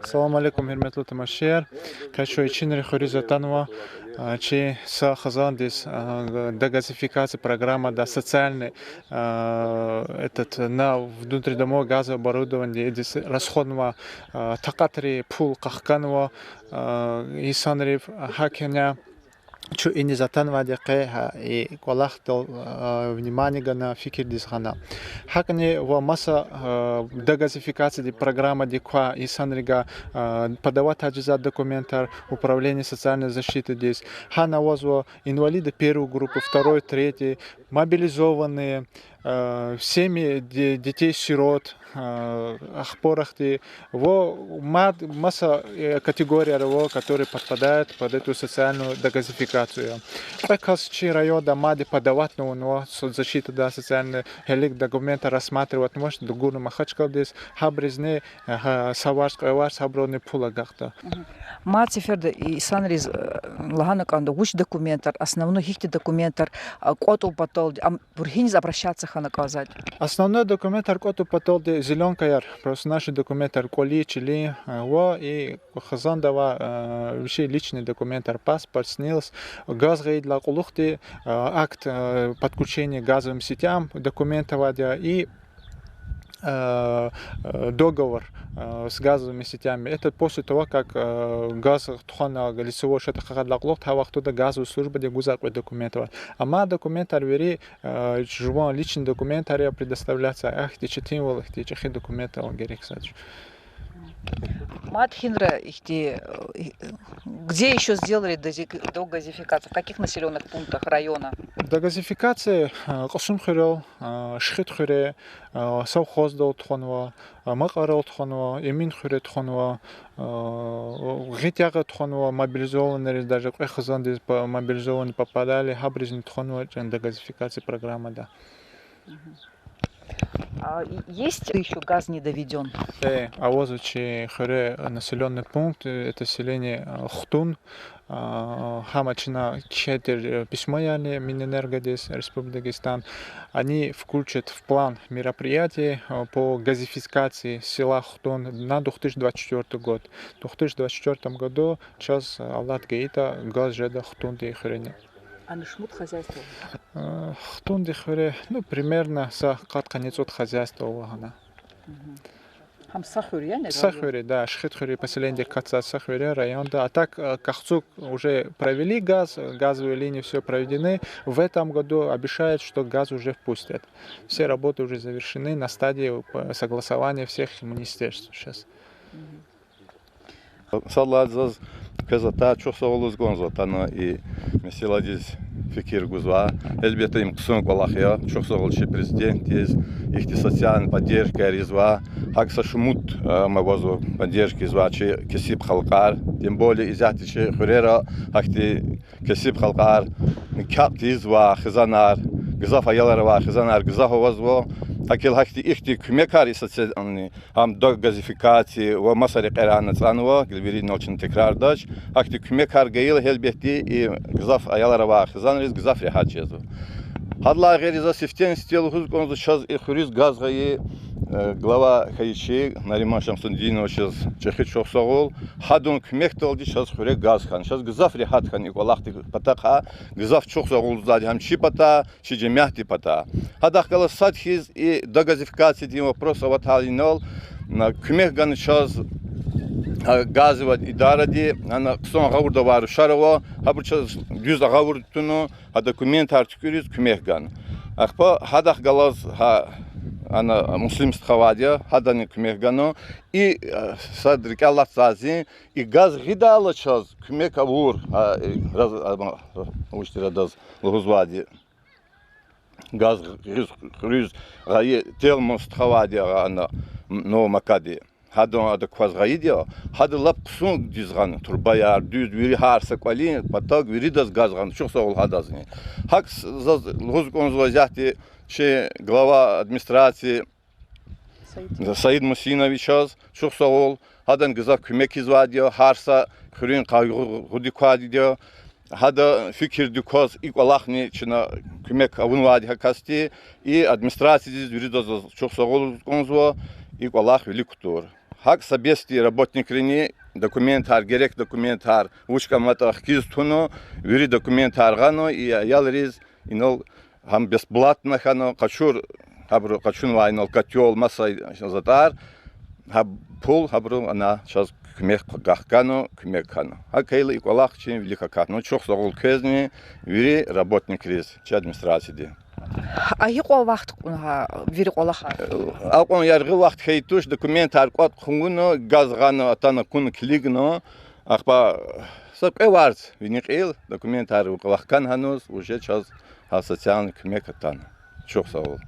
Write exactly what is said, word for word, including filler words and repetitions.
Салам алейкум, гьуьрметлу тамашачияр. Къе чун Ичинри хуьруьз атанва, а, чи са хизандиз, а, дегазификация программада социальный, а, этот, на внутридомовое газовое оборудование идиз расходнава, а, такьатрин пул къахканва, а, инсанрив, а, гьакӀ яни чун иниз атанвайди къе, гьа, и кӀвалахдал, а, внимание гана, фикирдиз гъана. ГьакӀни ва маса, а, дегазификациядин программадик квай инсанрига, а, подавать жезва документар управление социальной защитыдиз. Гьана авазва инвалиды первой группы, второй, третьей, мобилизованные, а, семьи де-, детей-сирот, а, ахпа рахди, ва мад-, маса, э, категорияр ава, которые подпадают под эту социальную дегазификацию. Кьве кас чи районда мад подавать авунва, соцзащитада, социальный, гьелелиг документар рассматривать авунвач, дугурна Махачкъаладиз, гьабурузни, э, гьа, са варз, кьве варз, гьабурузни пул агакьда. Мад сеферда инсанриз, э, лагьана кӀанда, вуч документар, основной гьихьтин документар, а, кӀватӀун паталди, ам, абур гьиниз обращаться хьана кӀанзавайди? Основной документар кӀватӀун паталди зелёнкаяр, просто наши документар, кӀвалин, чилин, э, ва и хизанда авай, э, вичин личный документар, паспорт, СНИЛС, газ гъайидалай кьулухъди, э, акт, э, подключения к газовым сетям, документ авайди я, и, э, э, договор, э, с газовыми сетями. Это после того, как, э, газ тухвана лицевой счёт къакъатайдалай кьулухъ, гьа вахтунда газовый службади гузвай кьве документ авайди. Амма документар вири, э, жуван личный документар я предоставляться, ахьтин четинвал, ахьтин чӀехи документар герек я. Мад гьинра ихьтин, э, где ещё сделали дози-, догазификацию? В каких населённых пунктах района? Догазификация, э, Кьасумхуьрел, э, Шихидхуьре, э, Совхоздал тухванва, э, Макьарал тухванва, Эминхуьре тухванва, э, гъит ягъа тухванва, мобилизованныйриз, даже кьве хизандиз по-, мобилизованные попадали, гьабурузни тухванва чна догазификация программада. А, и-, есть ещё газ не доведён? Э, авазва чи хуьре населённый пункт, э, это селение, э, Хтун. А, гьам чна кхьей тир, э, письмо, яни Минэнергодиз Республики Дагестан. Они включат в план мероприятий, э, по газификации села Хтун на две тысячи двадцать четвёртый год. Две тысячи двадцать четвёртом году чаз, э, алат гайитӀа газ жеда Хтундин хуьрени. Ана шумуд хозяйство? Э, Хтундин хуьре, ну, примерно са къад-къанни цӀуд хозяйство ава гьана. Гьам са хуьр я, не? Са хуьр я, да, Шихидхуьруьн поселениедик катзавай са хуьр я районда. А так, э, Кахцук уже провели газ, газовые линии все проведены. В этом году обещают, что газ уже впустят. Все работы уже завершены на стадии, э, согласования всех министерств сейчас. Сад лагьайди заз квез атай, чухсагъул лугьуз кӀанзава атана и месэладиз фикир гузвай. Гьелбетда, им хъсан кӀвалах я. Чухсагъул чи президентдиз, ихьтин социальный поддержкаяр ийизвай. ГьакӀ са шумуд, э, ам авазва поддержка ийизвай чи кесиб халкьар. Тем более исятда чи хуьрера гьахьтин кесиб халкьар, кӀватӀ тийизвай хизанар, гзаф аялар авай хизанар гзаф авазва. ГьакӀ хьайила гьахьтин ихьтин куьмекар и социальный, гьам догазификация ва маса рекьерай ана ацӀанва, гила вири инал чна текрардач. Гьахьтин куьмекар гайила, гьелбетда, и гзаф аялар авай хизанриз гзаф регьят жезва. Гьадалай гъейри заз сифтени-сифте лугьуз кӀанзава, чаз и хуьруьз газ гъайи, э, глава хьайи чи Нариман Шамсудиновичаз чӀехи чухсагъул, гьадан куьмекдалди чаз хуьре газ хьана. Чаз гзаф регьят хьана и кӀвалахдин патахъай, гзаф чухсагъул лугьузвайди гьам чи патай, чи жемятдин патай. Гьадахъ галаз сад хьиз и догазификациядин вопрос аватайла инал, на, куьмек гана чаз, а, газовый идаради, ана хъсан агъавурда авай рушар ава, гьабур чаз дуьз агъавурда туна, гьа документар туькӀуьриз куьмек гана. Ахпа гьадахъ галаз гьа, ана Муслим стхавайди я, гьадани куьмек гана. И, а, сад рикӀел алатзава заз, и газ гъидайла чаз куьмек авур, а, и, раз-, а, вуч тир адаз лугьузвайди, газ гъиз хуьруьз гъайи Телман стхавайди я, агъа, ана, Новомакади. Гьадан ада кваз гъайиди я, гьада лап хъсандиз гъана, турбаяр, дуьз, вири гьар са кӀвалин патав виридаз газ гъана, чухсагъул гьадазни. ГьакӀ с-, заз лугьуз кӀанзава исятда чи глава администрации Саид Мусиновичаз, чухсагъул, гьадан гзаф куьмек ийизвайди я, гьар са хуьруьн къайгъудик квайди я. Гьадан фикирдик кваз и кӀвалахни чна куьмек авунвайди гьа касди, и администрациядиз виридаз заз чухсагъул лугьуз кӀанзава, и кӀвалах вилик кутур. ГьакӀ са бес тир работникрини документар, герек документар, вуч кӀаматӀа хкиз туна, вири документар гъана, и аялриз инал гьам бесплатно хьана, къачур, гьабуру къачунвай инал котёл, маса затӀар, гьа пул гьабуру ана чаз куьмек гахкана, куьмек хьана. ГьакӀ хьайила и кӀвалах чин вилик акатна. Чухсагъул квезни, вири работникриз, чи администрацияди. А гьикьван вахт кьуна гьа вири кӀвалахар? Акьван яргъи вахт хьайи туш, документар кӀватӀ хъувуна, газ гъана, атана, акуна, килигна. Ахпа са кьве варз вини кьил документар вахкана гьаниз, уже чаз гьа социальный куьмек атана. Чухсагъул.